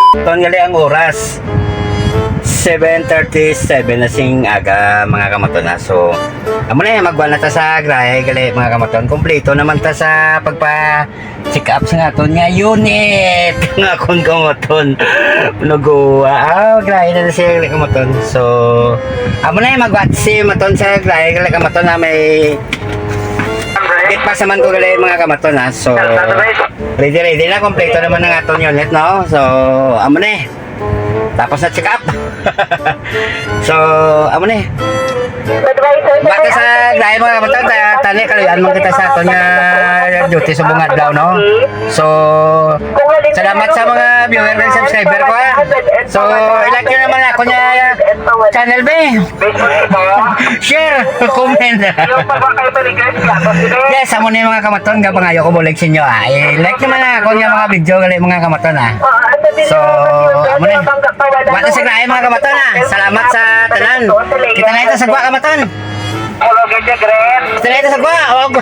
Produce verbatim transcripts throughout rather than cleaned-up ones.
Ton gali ang oras, seven thirty-seven na sing aga, mga kamaton, ha. So, amo na, magwa na ta sa garahe gali, mga kamaton. Kompleto naman ta sa pagpa-check up sa aton nga unit. Nga akon kamaton. Naguwa. Ah, garahe na siya, mga kamaton. So, amo na, magwa si maton sa garahe gali, kamaton, na may bit pa sa man ko gali, mga kamaton, ha. So, ready, ready na, kompleto naman ang aton unit, no? So, amo na eh. Tapos na check up. So, amo ni. Bata sa dahil, mga kamaton, ta-, tani, kaluyan man kita sa aton nga duty sa buong adlaw, no? So, salamat sa mga viewer and subscriber ko, ha. So, i-like nyo naman ako nga channel, be. Share, comment. Yes, amo ni, mga kamaton, nga pangayo ko bulig sa inyo, ah. I-like nyo man ako nga mga video gali, mga kamaton, ah. So, amo ni. Wa na sa garahe, mga kamaton, ah. Salamat sa tanan. Kita na ito sa gwa, kamaton. Kita na ito sa gwa. Og,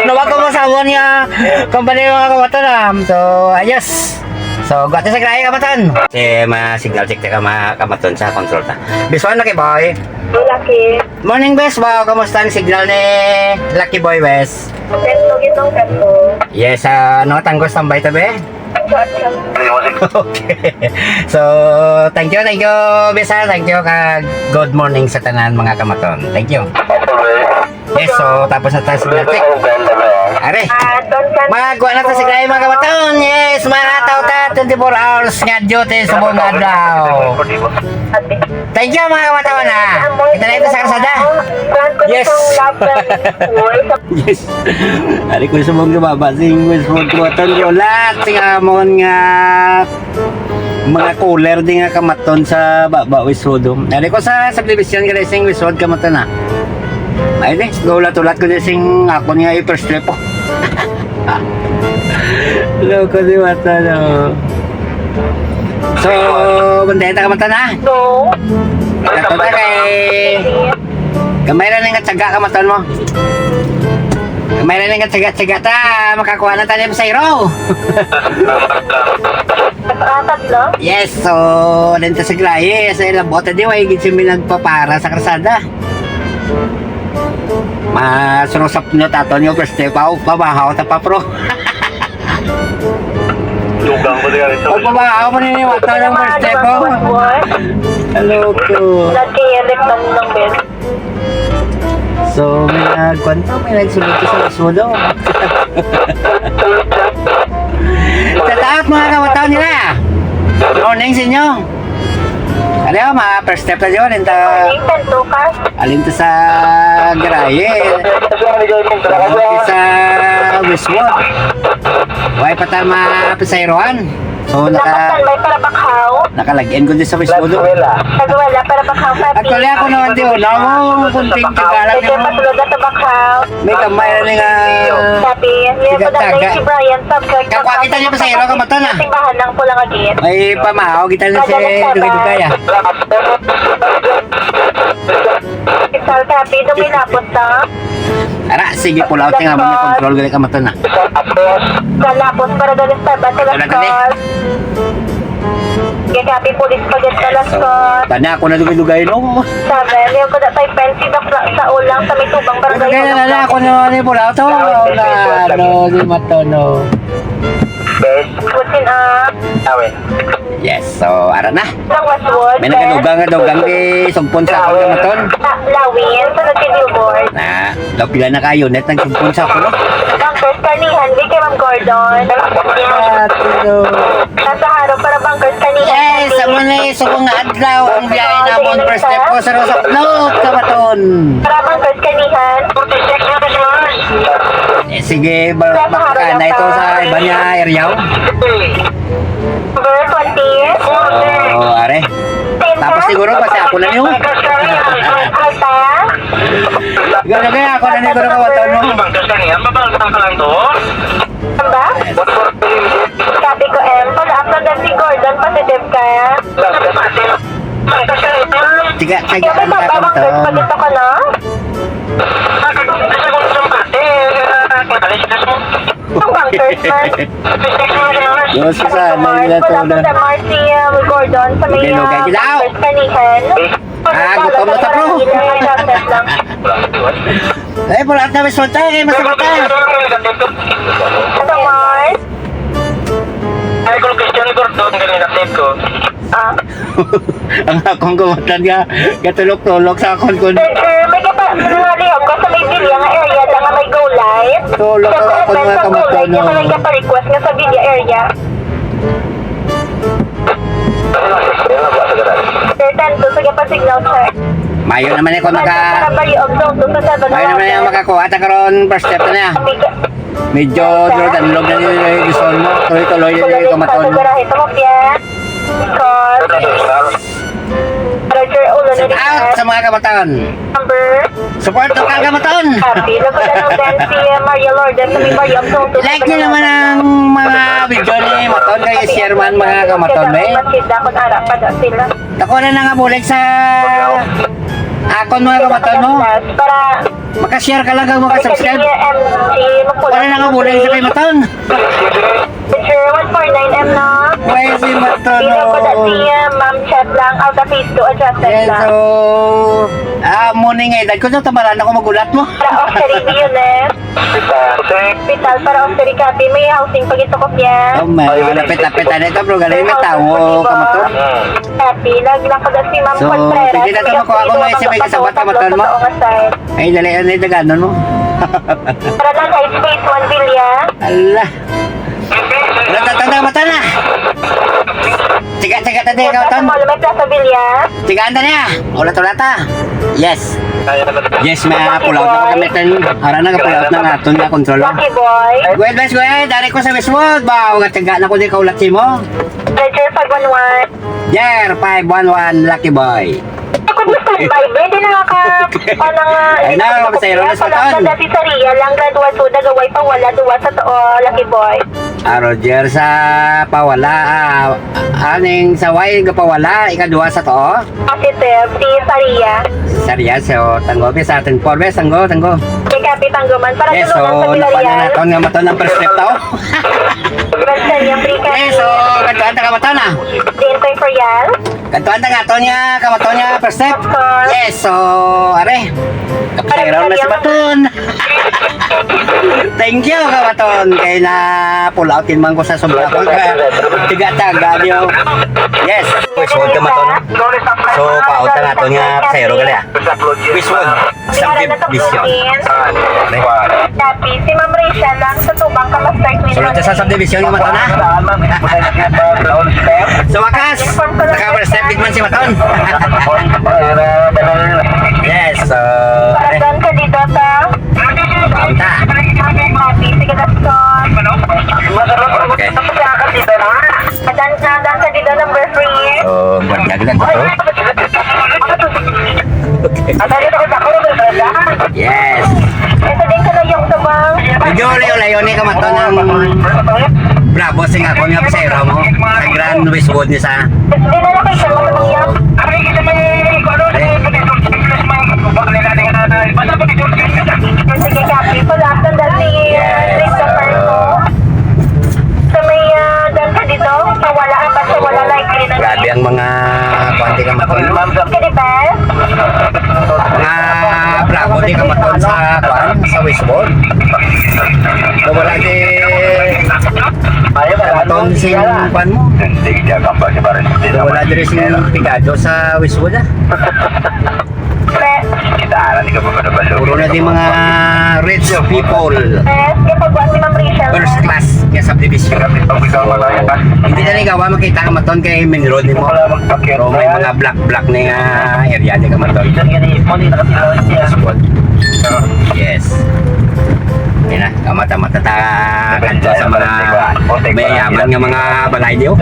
nawag ko mo sa amo nga company, mga kamaton, ah. So, ayos. So, gwa na sa garahe, kamaton. Si, mga signal check ta, mga kamaton, sa control ta. This one, okay, boy. Lucky. Morning, bes. Wow, kumusta ang signal ni Lucky Boy, bes? Yes, ah, ano, tanggos tambay ta, be? Okay. So, thank you, thank you, bes, ha. Thank you, kag good morning sa tanan, mga kamaton. Thank you. Yes, so, tapos na tayo sa biyahe. Are. Magwa na ta sa garahe, mga kamaton. Yes, mga tao ta, twenty-four hours nga duty sa buong adlaw. Thank you, mga kamaton, ha. Kita na ito sa karsada. Yes. Yes. Ari ko sa mong gababa, sing Westwood, kamaton, ulat, sing amon nga mga cooler di nga kamaton sa baba, Westwood, oh. Ari ko sa subdivision, gali, sing Westwood, kamaton, ha. Ay, di, ulat-ulat ko di sing akon nga i-first trip, oh. Loko di mata, no. So, bantay ta, kamaton, ha? No. Kato ta kay gamay ra ning tiyaga, kamaton, mo. Gamay ra ning tiyaga-tiyaga ta, makakuha na ta ni pasahero. Tatlo? Yes, so, dito sa garahe, sa ilabot, di, way gid sila nagpapara sa karsada. Mas rusap na tato niyo, first step out, pabahaw ta pa, pro. Dugang ko diyan ito. Pagpabahaw mo nini, wata ng first step, oh. Hello, ko. Lagi, yan, lang, Ben. So, may nagkwento, may nagsulod sa sudo. Shout out, mga kawataw nila. Morning sa inyo. Ano yun, mga first step na yun, inta, Morning, San Lucas. Alin to sa garahe. Alin to sa Westwood. Way pa ta mapasayroan. So, naka- Naka-standby para Bakhaw. Naka-log in ko din sa Facebook, no? Lazuela para Bakhaw, Papi. Actually, ako naman, di, oh, namo, kunting tiyaga lang. Pwede yun, pasulod na sa Bakhaw. May kamay na nga. Papi, yun, yun, tiyaga, tiyaga. Si Brian, subscribe. Kakuha kita niya pa sa iro, kamaton, ah. Simbahan lang po lang again. May pamahaw kita na si Dugay-Dugay, ah. Isal, Papi, duminapot na. Ara, sige, pull out nga mo control, gali ka mata na. Sa lapos para dali sa bata, Wala, dali. Las Cos. Gagapi, pulis pa dyan sa Las Cos. Tana, ako na dugay-dugay, no? Sabi, hindi ko na tayo pensi, Doc, sa, sa ulang, sa may tubang, barangay Dugay na, Ulang, na, ako na, ano, pull out, oh. Na, ano, di mata, no. Best. Busin, ah. Awin. Yes, so, ara na. Sa Westwood, May nagadugang nga dugang di sugpon sa akon, kamaton. Sa Lawin, sa Nagkidilbor. Na, daw pila na kayo, net nagsugpon sa akon, no? Bunkers Kanihan, di kay Ma'am Gordon. Ah, tulo. Nasa harap para Bunkers Kanihan. Yes, amo na yung subong nga adlaw. Ang biyahe namon, first step ko sa Rosapnot, kamaton. Para Bunkers Kanihan. Eh, sige, ba-, baka na ito sa iba niya, area. Number twenty. Oh, are. Tapos siguro, basta ako na yun. Alta. Gano'n kaya ako na siguro, kawatan mo. Bangkas ka niya, mabalta ka lang to. Ba? Sabi ko, em, pag-upload na si Gordon, positive ka. Bangkas ka niya. Tiga, tiga, Kaya may ang baba, kakanta. Bangkas, pag ito ka na? Bangkas, bangkas, bangkas, bangkas, Ang bankers man. Doon sa sana nila to na. Mars, si, uh, Gordon, sa may, Lugay-lugay uh, kita, oh. Bankers kanihan. Ah, gutom na ta, bro. Ay, wala na, may sulta, eh, mas sulta. Sa Mars? Ay, kung Christian Gordon, ganun na ko. Ah. Ang akong gumatan nga, katulok-tulok sa akon kun Sir, sir, may kapa-, nangalihog ko sa may bilya nga area, ta nga may go live. Tulok ang akon mga kamatuno. May kapa-request nga sa bilya area. Sir, tanto, sa gapa-signal, sir. Mayo naman ako maka- Tanto, sa Bayog, Soto, sa Sabado, Mayo naman ako makakuha ta karon, first step na. Medyo drug and log na nila yung gusto mo. Tuloy-tuloy yung kamaton. Garahe, tumupya. Call. Roger, ulo na. Shout out sa mga kamaton. Number. Support lokal kamaton. Happy. Lagod na lang din si Maria Lourdes sa may Maria Absong. Like nyo naman ang mga video ni Maton kay share man mga kamaton, eh. Masjid na kung ara pa daw sila. Ako na nga bulig sa akon mga kamaton, no? Para Makashare ka lang kag makasubscribe. Wala na nga bulig sa kay Maton. Sir, one four nine M na. Why si Maton, Pila no? Ko dati, uh, ma'am, chat lang. Out of phase two, adjusted Yes, lang. So, ah, morning eh. Dahil ko sa tabaran ako magulat mo. Para off the radio, ne? Hospital para off the recap. May housing pag ito ko siya. Oh, may lapit-lapit na ito, bro. Galing na tawo ka mo to. Happy, lagi lang ko dati, ma'am, So, Contreras. Pwede na ito makuha ko mga isa may kasabat ka Maton mo. Ay, dali, ano yung daganon mo? Para lang sa space, one billion. Ala. Wala ta, tanda, mata na. Tiga, tiga, tanda, ikaw, Tan. Sa mall, may Plaza Villa. Tiga, anda niya. Wala ta, wala ta. Yes. Yes, may pull out na kami, Tan. Ara na, pull out na nga, Ton, nga control. Lucky boy. Go ahead, guys, go ahead. Dari ko sa Westwood. Ba, wala, tiga na ko, di ka ulat si mo. Roger, five one one. Jer, five one one, Lucky Boy. Ako mo standby, pwede na nga ka, ano nga, Ay, na, masayro na sa Palas taon. Na dati sa Ria lang, graduate ko, nagaway pa wala, duwa sa tao, Lucky Boy. Ah, Roger, sa pawala, ah, aning sa way, pawala, ikaduha sa to? Positive, si Saria. Saria, so, tanggo, be, sa atin, four, be, tanggo, tanggo. Kay Kapi, tanggo man, para Yes, tulungan so, sa Villarreal. Nakuha na naton nga maton ang first step tao. Yes, so, kantuan ta ka maton, ah. Di ito yung Royal. Kantuan ta nga, Tonya, kamaton nga, first step. Of course. Yes, so, are. Kapsayron na si Maton. Thank you, kamaton. Kay na pull out man ko sa sobra ko. Tiga-taga niyo. Yes. Westwood ka, Maton. So, paot na nga, Tonya, pasayro ka liya. Westwood. Subdivision. Dati, si Ma'am Rachel lang sa tubang ka, Master Clean. Sulod sa subdivision yung Maton, ha? Sa wakas, naka-first step man si Maton. Yes, so, eh. Pagdan ka dito, ta? Paunta. Happy, sige, Gaston. Okay. Pagdan ka, pagdan ka dito, number three. So, buwan niya lang to. Yes. Ito din sa layong tabang. Medyo layo-layo ni kamaton ang Bravo sing ako nga pasero mo. Sa Grand Westwood ni sa Hindi na lang kayo sa mga. Sige, copy. Pull up ng dati, Yes. Christopher ko. Sa may, ah, dyan ka dito, sa wala, ah, basta wala, likely na. Grabe ang mga kuwan, di ka matulog. Ka, di ba? Mga bravo, di ka matulog sa kuwan, sa Westwood. So, wala di, matulog si kuwan mo. So, wala diri si pigado sa Westwood, ah. Puro na di mga rich people. First class nga subdivision. Hindi na ni gawa makita ka maton kay main road ni mo. Pero may mga black-black na nga area di ka maton. Yes. Yan na. Kamata-mata ta kadto sa mga mayaman nga mga balay niyo.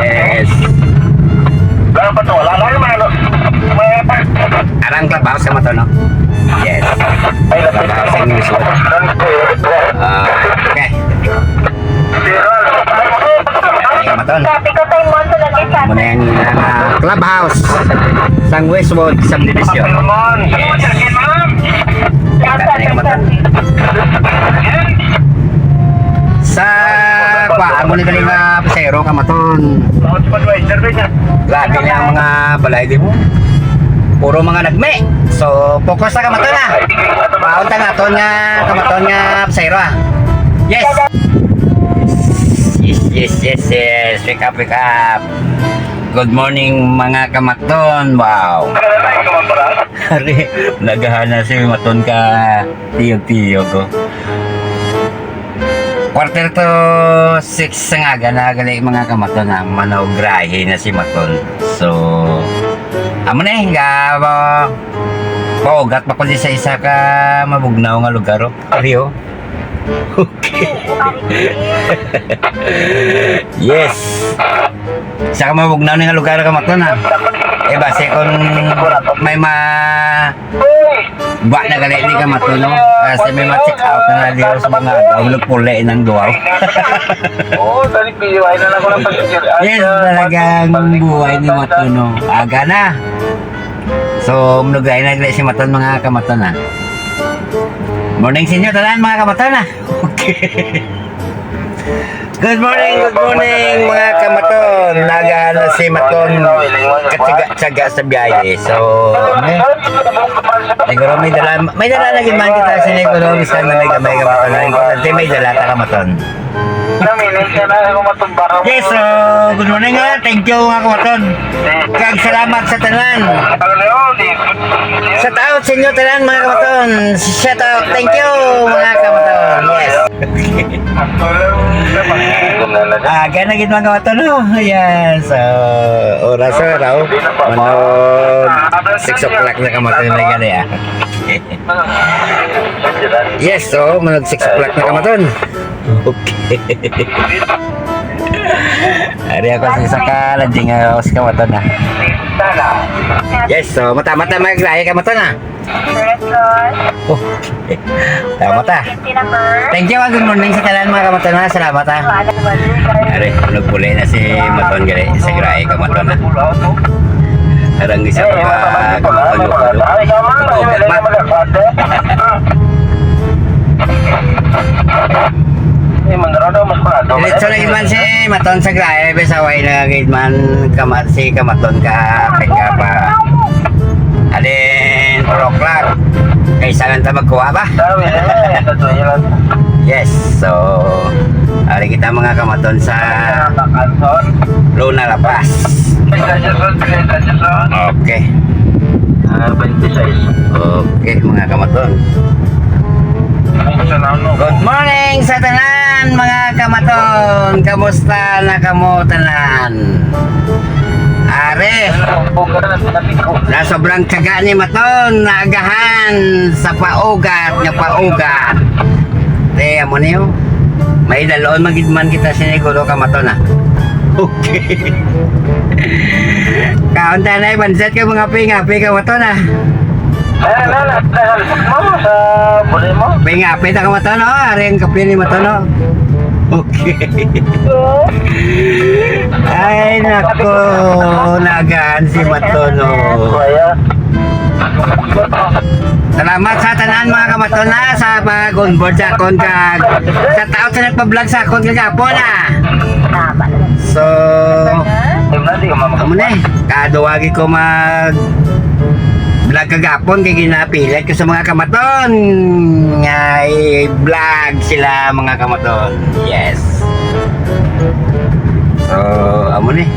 Yes. Arang clubhouse ka maton, no? Yes. Clubhouse sa English word. Ah, okay. Ay, maton. Muna yung, ah, clubhouse sang Westwood Subdivision. Yes. Kita na yung kamaton. Sa, kwa, amo ni galing nga pasero, kamaton. Grabe na ang mga balay di mo. Puro mga nagme. So, focus na, kamaton, ah. Paunta naton nga, kamaton, nga pasero, ah. Yes. Yes, yes, yes, yes. Wake up, wake up. Good morning, mga kamaton. Wow. Ari, nagahana si Maton ka tiyog-tiyog, oh. Quarter to six sa nga aga na gali, mga kamaton, ah. Manawgrahe na si Maton. So, amo na, eh, ga, ba, paugat pa ko di sa isa ka mabugnaw nga lugar, oh. Ari, oh. Okay. Yes. Sa ka mabugnaw ni nga lugar, kamaton, ah. Eh, base kung may ma-, ba na gali ni, kamaton, no? Kasi may ma-check out na na dito sa mga daw, nagpuli ng duwaw. Oo, dali, buhay na lang ako ng passenger. Yes, talagang buhay ni Maton, no? Aga na. So, manugay na gali si Maton, mga kamaton, ah. Morning sa inyo tanan, mga kamaton, ah. Okay. Good morning, good morning, mga kamaton. Naga na si Maton, katsaga-tsaga sa biyahe. So, eh, siguro may dala, may dala na gid man kita sa, siguro, bisan na may gamay, kamaton. Ang importante, may dala ta, kamaton. Yes, so, good morning, ah. Thank you, mga kamaton. Kag salamat sa tanan. Shout out sa inyo tanan, mga kamaton. Shout out. Thank you, mga kamaton. Yes. Ah, gana gid, mga kamaton, no? Yes. So, oras sa raw. Ano, six o'clock na, kamaton, na gani, ah. Yes, so, manag six o'clock na, kamaton. Okay. Ari ako sa isa ka landing, ah, sa kamaton, ah. Yes, so, mata-mata, mga gagay, kamaton, ah. Okay. Tama ta. Thank you, ah. Good morning sa tanan, mga kamaton, ah. Salamat, ah. Ari, nagpuli na si Maton gali sa gagay, kamaton, ah. Arang isa pa ka kamaton, oh, kalma. Eh, mandrado, mas parado. Diretso na gid man si Maton sa gagay, be, sa way na gid man kama-, si kamaton ka, pagka pa. Alin, four o'clock. Kaysa lang ta magkuha ba? Sabi na, eh, sa tuyo lang. Yes, so, ari kita, mga kamaton, sa Luna La Paz. Pinta Jason, Pinta Jason. Okay. Ah, twenty-six. Okay, mga kamaton. Ay, salamat. Good morning sa tanan, mga kamaton. Kamusta na kamo tanan? Are, na sobrang tiyaga ni Maton, naagahan sa paugat nga paugat. Te, amo niyo. May dalon man gid man kita, siniguro, kamaton, ah. Okay. Kaon ta na, eh, pancit ka, mga pingapi, kamaton, ah. Ay, na, na, na, mo sa buli mo. Pingapi ta, kamaton, no? Ari ang kape ni Maton, no? Okay. Ay, nako, nagaan si Maton, no? Kuya. Salamat sa tanan, mga kamaton, ha, sa pag-onboard sa akon, kag shout out sa nagpa-vlog sa akon kagapon, ha. So, amo na, eh, kaduwagi ko mag-vlog kagapon kay ginapilit ko sa mga kamaton nga i-vlog sila, mga kamaton. Yes. So, amo ni.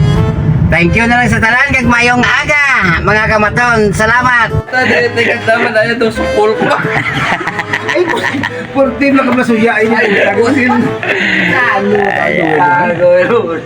Thank you na lang sa tanan, kag mayong aga, mga kamaton. Salamat. Tadi, teka, tama na yun, itong sukol ko. Ay, fourteen lang ka masuya, ay, ay, ay, ay, Ano? Ay, ay. Ano?